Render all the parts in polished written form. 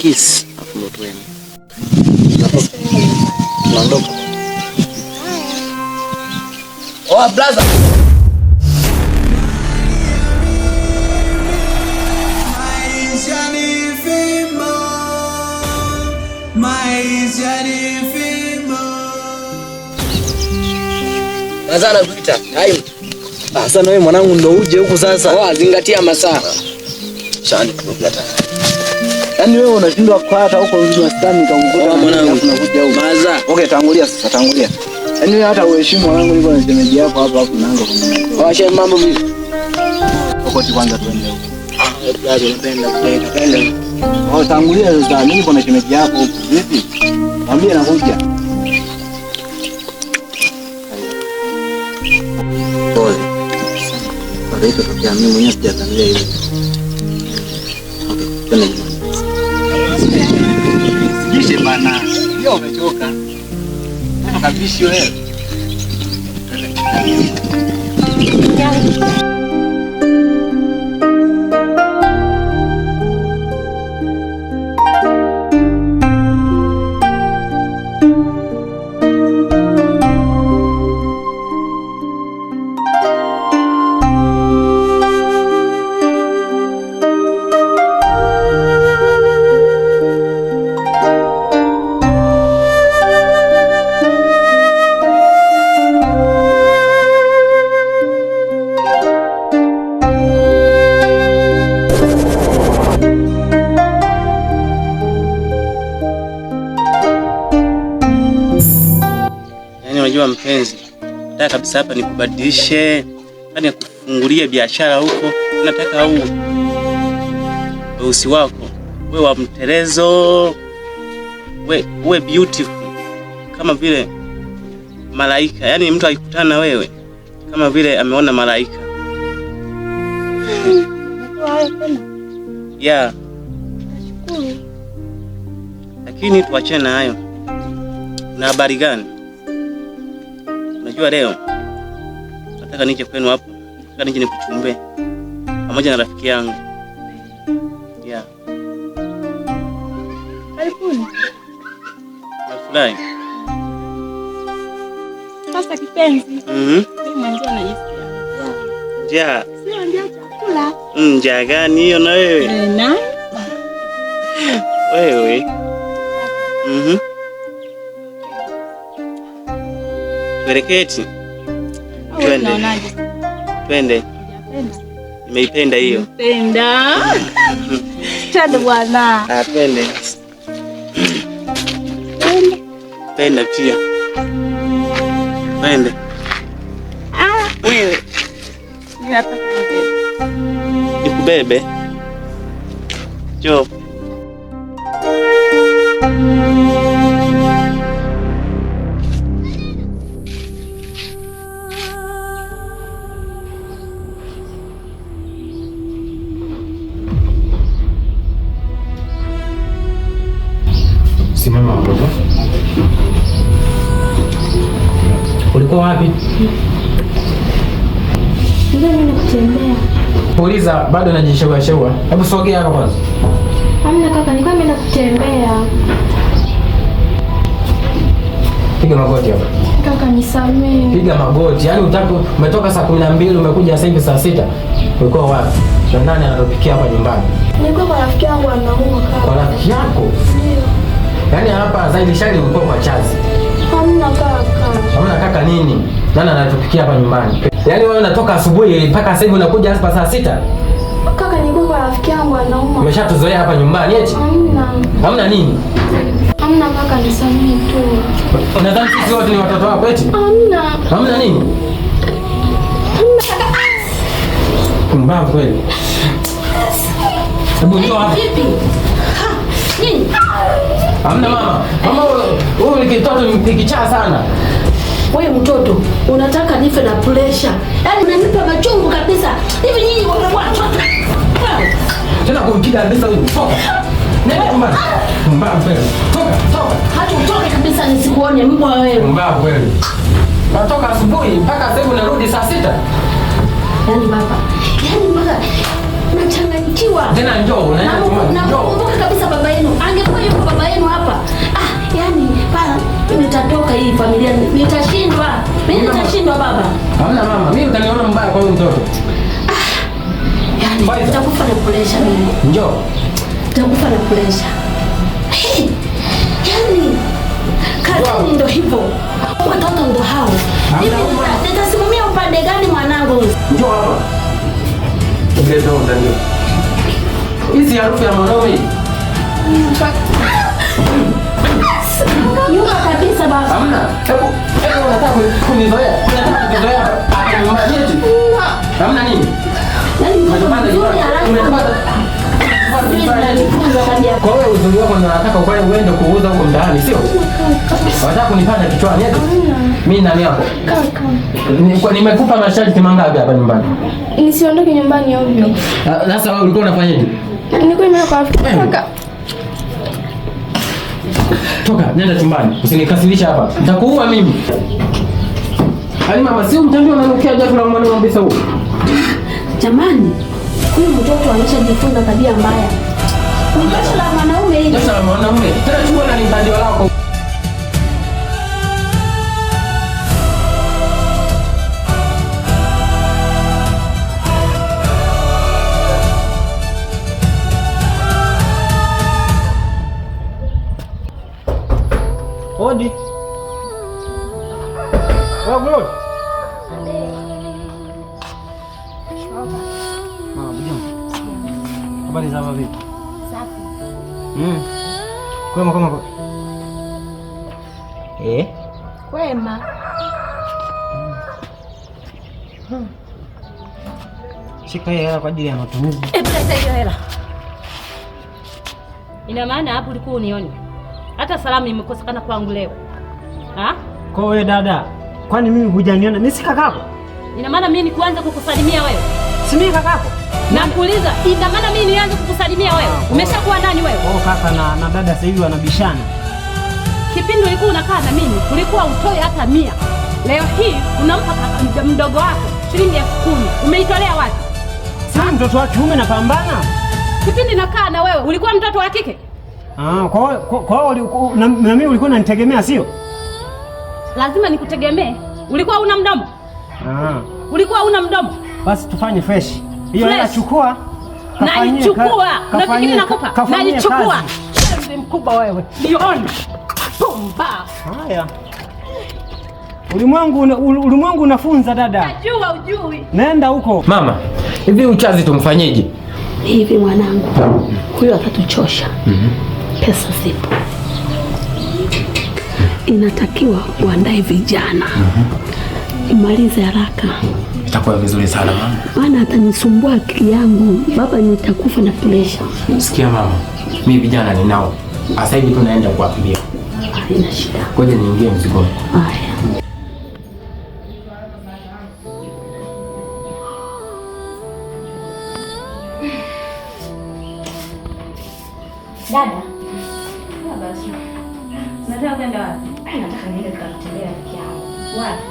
Kiss afu ndo tuende. Tunaondoka. Oh, brother. Maisha ni fimbo, maisha ni fimbo. Brother anakuita. Hai. Ah, sasa na wewe mwanangu ndo uje huku sasa. Oh, zingatia masaa. Shani plata. Yaani wewe unashindwa kupata huko wastani utakukuta Oh, mwanangu. unakuja huku. Maza. Okay, tangulia sasa, tangulia. Yaani wewe hata uheshimu mwanangu, niko na shemeji yako hapa hapo naanza kumwona. Washe mambo vipi? Kokoti kwanza tuende huko. Ah, brother unapenda kupenda. Penda. Oh, tangulia sasa, mimi niko na shemeji yako huku. Vipi? Mwambie nakuja. Pole. Pale iko tokea mimi mwenyewe sijadhania hivi. Okay, twende nyumbani. Sikishe bana. Leo umechoka. Kabishi wewe. Yaani unajua mpenzi, nataka kabisa hapa nikubadilishe, yaani nikufungulie biashara huko. Nataka huu weusi wako we wa mtelezo, we uwe beautiful kama vile malaika. Yaani mtu akikutana na wewe kama vile ameona malaika. Yeah. Lakini tuachane na hayo. Na habari gani? Unajua leo nataka nije kwenu hapo, nataka nije nikuchumbe pamoja na rafiki yangu. Yeah. Karibuni. Nafurahi. Sasa kipenzi, mimi mwenyewe najisikia Njaa. sio njaa chakula. Njaa gani hiyo na wewe? Na Wewe. Tuelekee eti. au Twende. unaonaje? Twende. Hujapenda? Nimeipenda hiyo. Penda. Twende bwana. Ah, twende. Twende. Penda pia. Twende. Ah, wewe. Mimi nataka nibebe. Nikubebe. Njoo. Simama mtoto. Ulikuwa wapi? Ndio mimi kutembea. Uliza, bado najishewa shewa. Hebu sogea hapa kwanza. Hamna kaka, nilikuwa nimeenda kutembea. Piga magoti hapa. Kaka nisamee. Piga magoti. Yaani utaki umetoka saa 12 umekuja sasa hivi saa 6. Ulikuwa wapi? Na nani anatupikia hapa nyumbani? Nilikuwa kwa rafiki yangu anaumwa kaka. Kwa rafiki yako? Ndio. Yaani hapa zaidi shari ulikuwa kwa chazi. Hamna kaka. Hamna kaka nini? Nani anatupikia hapa nyumbani? Yaani wewe unatoka asubuhi mpaka sasa hivi unakuja hapa saa 6? Kaka nilikuwa kwa rafiki yangu anaumwa. Umeshatuzoea hapa nyumbani eti? Hamna. Hamna nini? Hamna kaka, nisamee tu. Unadhani sisi wote ni watoto wako eti? Hamna. Hamna nini? Hamna kaka. Pumbavu kweli. Hebu njoo hapa. Vipi? Nini? Hamna mama. Mama huyu ni kitoto ni kichaa sana. Wewe mtoto unataka nife na pressure. Yaani unanipa machungu kabisa. Hivi nyinyi watoto. Tena kumpiga kabisa huyu. Toka. Nenda nyumbani. Pumbavu kweli. Toka, toka. Hata utoke kabisa nisikuone mbwa wewe. Pumbavu kweli. Natoka asubuhi mpaka sasa hivi unarudi saa 6. Yaani baba. Yaani mpaka Nachanganyikiwa. Tena njoo, unaenda chumbani. Njoo. Nakumbuka kabisa baba yenu. Angekuwa yuko baba yenu hapa. Ah, yani pala nitatoka hii familia nitashindwa. Mimi nitashindwa baba. Hamna mama, mimi utaniona mbaya kwa huyu mtoto. Ah, yani nitakufa na pressure mimi. Njoo. Nitakufa na pressure. Hey, yani kazini ndo hivyo. Watoto ndo hao. Mimi nitasimamia upande gani mwanangu? Njoo hapa. Ndio ndio. Hizi harufu ya mwanaume. Nyuma kabisa baba. Hamna. Hebu unataka kunizoea. Unataka kunizoea hapa nyumbani yetu. Hamna nini? Yaani Kwa hiyo uzuri wako ndio unataka ukale uende kuuza huko mtaani, sio? Unataka kunipanda kichwani eti? Mimi nani yako? Kaka. Nimekupa masharti mangapi hapa nyumbani? Nisiondoke nyumbani ovyo. Sasa wewe ulikuwa unafanyaje? Nilikuwa nimeenda kwa kaka. Toka, nenda chumbani. Usinikasirisha hapa. Nitakuua mimi. Hadi mama, si mtandao unanukia jasho la mwanao kabisa huo. Jamani, huyu mtoto ameshajifunza tabia mbaya. Ni jasho la mwanaume hili. Jasho la mwanaume. Tena chukua na mtandio lako. Odi. Wewe Glory. Mama bujambo. Habari za hapa vipi? Safi. Kwema kwema. Eh? Kwema. Shika hii hela kwa ajili ya matumizi. Pesa hiyo hela. Ina maana hapo ulikuwa unioni. Hata salamu imekosekana kwangu leo. Ha? Kwa wewe dada, kwani mimi hujaniona? Mimi si kakako. Ina maana mimi nikuanza kukusalimia wewe? Si mimi kakako. Nakuuliza, ina maana mimi nianze kukusalimia wewe? Umeshakuwa nani wewe? Oh kaka na dada sasa hivi wanabishana. Kipindi ulikuwa unakaa na mimi, ulikuwa utoi hata 100. Leo hii unampa kaka mdogo wako shilingi 10,000. Umeitolea wapi? Si mtoto wa kiume napambana. Kipindi nakaa na wewe, ulikuwa mtoto wa kike? Ah, kwa na mimi ulikuwa unanitegemea sio? Lazima nikutegemee. Ulikuwa una mdomo? Ah. Ulikuwa una mdomo? Basi tufanye fresh. Hiyo hela chukua. Naichukua. Nafikiri nakupa. Naichukua. Shembe mkubwa wewe. Nione. Pumba. Haya. Ulimwengu unafunza dada. Najua ujui. Nenda huko. Mama, hivi uchazi tumfanyeje? Hivi mwanangu, huyo atatuchosha. Pesa zipo. Inatakiwa uandae vijana. Umalize haraka. Itakuwa vizuri sana mama. Maana atanisumbua akili yangu. Baba nitakufa na pressure. Sikia mama, mimi vijana ninao. Sasa hivi tunaenda kuwaambia. Haina shida. Ngoja niingie mzigoni. Haya. Dada. Basi. Nataka kwenda wapi? Nataka niende nikamtembelea rafiki yangu. Wapi?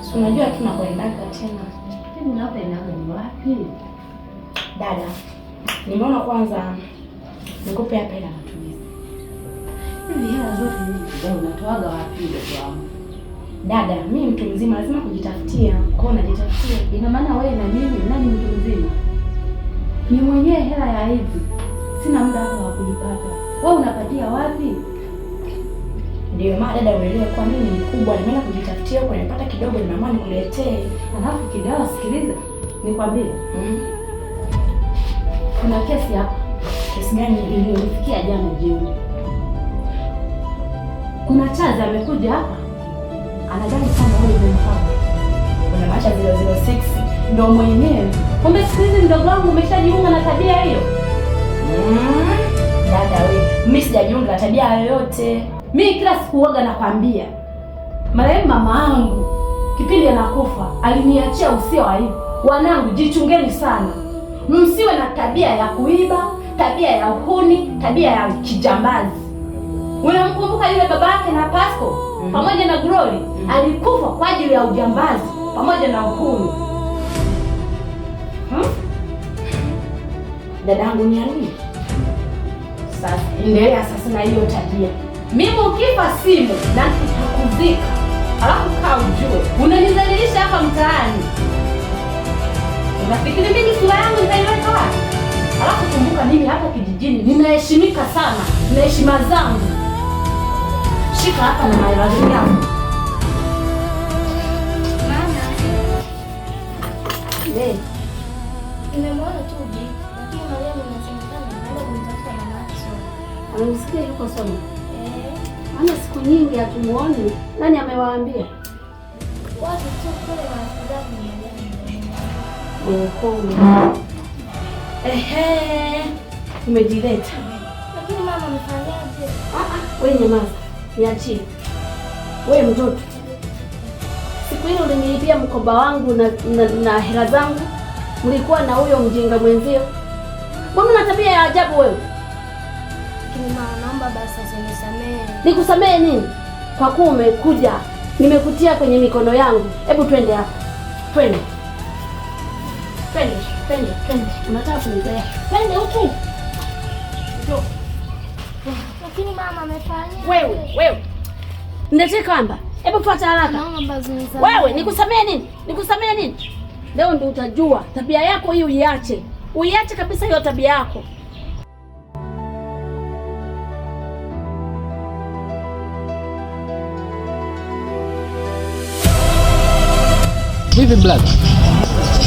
Si unajua tunakoendaga tena. Hivi unapoendaga ni wapi? Dada, nimeona kwanza nikupe hapa hela matumizi. Hivi hela zote hizi unatoaga wapi ndugu wangu? Dada, mimi mtu mzima lazima kujitafutia. Kwa hiyo najitafutia. Ina maana wewe na mimi nani mtu mzima? Ni mwenyewe hela ya hivi. Sina muda hata wa kuipata. Wewe unapatia wapi? Ndio maana dada uelewe kwa nini ni mkubwa, nimeenda kujitafutia huko nimepata kidogo nimeamua nikuletee. Alafu kidawa sikiliza, nikwambie. Kuna kesi hapa. Kesi gani iliyonifikia jana jioni? Kuna chazi amekuja hapa. Anadai kama wewe umemfahamu. Kuna macha 006 ndio mwenyewe. Kumbe siku hizi mdogo wangu umeshajiunga na tabia hiyo. Dada wewe, mimi sijajiunga na tabia yoyote. Mimi kila siku huaga nakwambia. Marehemu mama yangu kipindi anakufa aliniachia usia wa hivi. Wanangu jichungeni sana. Msiwe na tabia ya kuiba, tabia ya uhuni, tabia ya kijambazi. Unamkumbuka yule baba yake na Pasco pamoja na Glory alikufa kwa ajili ya ujambazi pamoja na uhuni. Dadangu niamini. Sasa endelea sasa na hiyo tabia. Mimi ukifa simu na nitakuzika. Alafu kaa ujue unanizalilisha hapa mtaani. Unafikiri mimi sura yangu nitaiweka wapi? Alafu kumbuka mimi hapa kijijini ninaheshimika sana, nina heshima zangu. Shika hapa na maelezo yako. Mama. Le. Nimemwona tu Bi, lakini Mariam inasemekana anaenda kumtafuta mama yake Soma. Amemsikia yuko Soma? Eh. Maana siku nyingi hatumuoni. Nani amewaambia? Watu tu kule wanafurahi kumwona. Oho. Ehe. Umejileta. Lakini mama amefanyaje? Wewe nyamaza. Niachie. Wewe mtoto. Siku ile uliniibia mkoba wangu na hela zangu. Mlikuwa na huyo mjinga mwenzio. Mbona una tabia ya ajabu wewe? Lakini mama naomba basi unisamehe. Nikusamehe nini? Kwa kuwa umekuja, nimekutia kwenye mikono yangu. Hebu twende hapa. Twende. Twende, twende, twende. Unataka kunizea. Twende huku. Njoo. Lakini mama amefanya. Wewe. Niletee kamba. Hebu fuata haraka. Naomba basi unisamehe. Wewe nikusamehe nini? Nikusamehe nini? Leo ndio utajua tabia yako hii uiache. Uiache kabisa hiyo tabia yako. Vipi brother?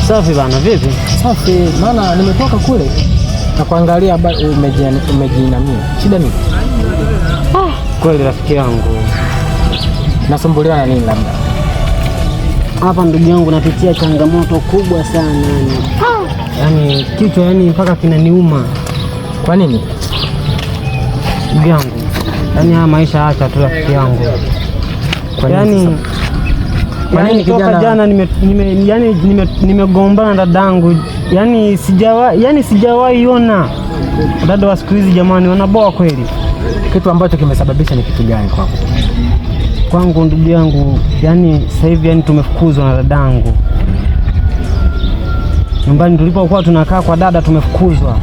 Safi bana, vipi? Safi, maana nimetoka kule na kuangalia umejiinamia. Shida nini? Kweli rafiki yangu. Nasumbuliwa na nini labda? Hapa ndugu yangu napitia changamoto kubwa sana yani. Yaani kichwa yani mpaka kinaniuma. Kwa nini? Ndugu yangu. Yaani haya maisha acha tu rafiki yangu. Kwa nini? Yaani Yaani toka jana nimegombana na dadangu. Yaani sijawahi ona dada wa siku hizi jamani wanaboa kweli. Kitu ambacho kimesababisha ni kitu gani kwako? Kwangu ndugu yangu, yani sasa hivi yani tumefukuzwa na dadangu. Nyumbani tulipokuwa tunakaa kwa dada tumefukuzwa.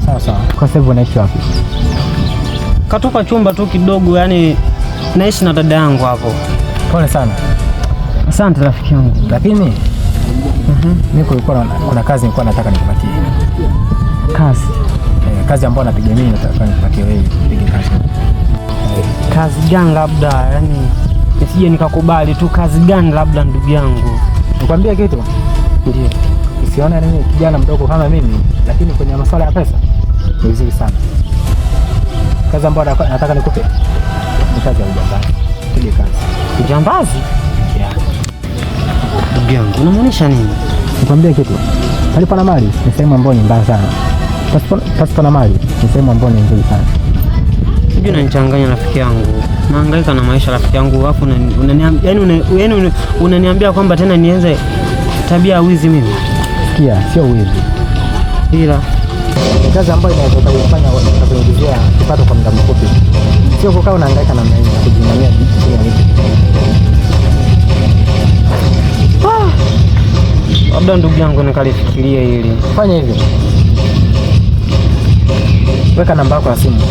Sawa sawa. Kwa sababu unaishi wapi? Katoka chumba tu kidogo, yani naishi na dada yangu hapo. Pole sana. Asante rafiki yangu. Lakini mimi kulikuwa kuna kazi nilikuwa nataka nikupatie. Kazi? Kazi ambayo napiga mimi nataka nikupatie wewe upige kazi. Kazi gani labda? Yani nisije nikakubali tu kazi gani labda ndugu yangu? Nikwambie kitu? Ndio. Usione nini kijana mdogo kama mimi, lakini kwenye masuala ya pesa ni vizuri sana. Kazi ambayo nataka nikupe ni kazi ya ujambazi. Pige kazi. Ujambazi? Yeah. Ndugu yangu, unamaanisha nini? Nikwambie kitu. Palipo na mali ni sehemu ambayo ni mbaya sana. Pasipo na mali ni sehemu ambayo ni nzuri sana. Sijui unanichanganya rafiki yangu. Nahangaika na maisha rafiki yangu, alafu unaniambia kwamba tena nianze tabia ya wizi mimi. Sikia, sio wizi. Ila ni kazi ambayo inaweza kufanya kukuingizia kipato kwa muda mfupi. Sio kukaa unahangaika namna hiyo na kujinamia chini ya miti. Labda ndugu yangu nikalifikiria hili. Fanya hivyo. Weka namba yako ya simu.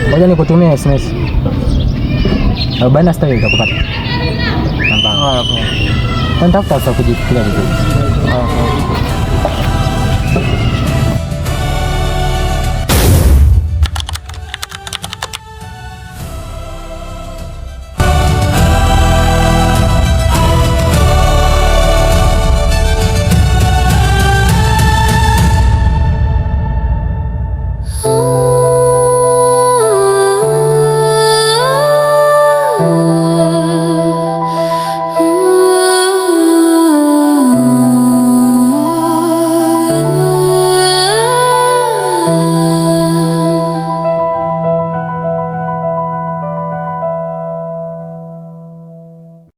Ngoja nikutumie SMS. 46 nitakupata. Namba. Haya. Nitafuta sasa kujifikiria vizuri.